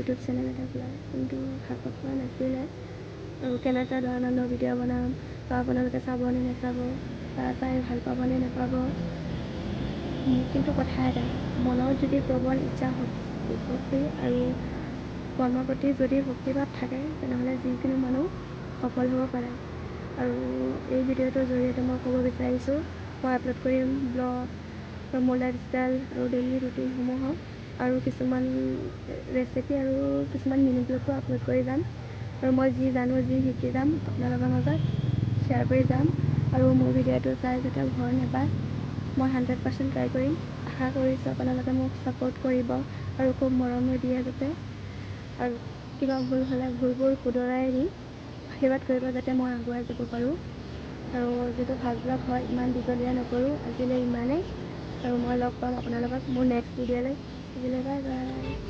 YouTube channel এটা খোলাৰ, কিন্তু সাহস হোৱা নাছিলে। আৰু কেনেকুৱা ধৰণৰ ভিডিঅ' বনাম বা আপোনালোকে চাবনে নাচাব বা চাই ভাল পাবনে নাপাব। কিন্তু কথা এটা, মনত যদি প্ৰবল ইচ্ছা শক্তি আৰু কৰ্মৰ প্ৰতি যদি ভক্তিভাৱ থাকে, তেনেহ'লে যিকোনো মানুহ সফল হ'ব পাৰে। আৰু এই ভিডিঅ'টোৰ জৰিয়তে মই ক'ব বিচাৰিছোঁ, মই আপলোড কৰিম ব্লগ, মোৰ লাইফষ্টাইল আৰু ডেইলি ৰুটিনসমূহক আৰু কিছুমান ৰেচিপি আৰু কিছুমান মিনি ব্লগো আপলোড কৰি যাম। আৰু মই যি জানো, যি শিকি যাম, আপোনালোকৰ মাজত শ্বেয়াৰ কৰি যাম। আৰু মোৰ ভিডিঅ'টো চাই যাতে ভয় নাপায়, মই 100% ট্ৰাই কৰিম। আশা কৰিছোঁ আপোনালোকে মোক ছাপোৰ্ট কৰিব আৰু খুব মৰমো দিয়ে যাতে। আৰু কিবা ভুল হ'লে ভুলবোৰ শুধৰাই দি আশীৰ্বাদ কৰিব যাতে মই আগুৱাই যাব পাৰোঁ। আৰু যিটো ফাৰ্ষ্ট ব্লগ হয়, ইমান দীঘলীয়া নকৰোঁ। আজিলৈ ইমানেই আৰু মই লগ পাম আপোনালোকক মোৰ নেক্সট ভিডিঅ'লৈ। আজিলৈ বাই বাই।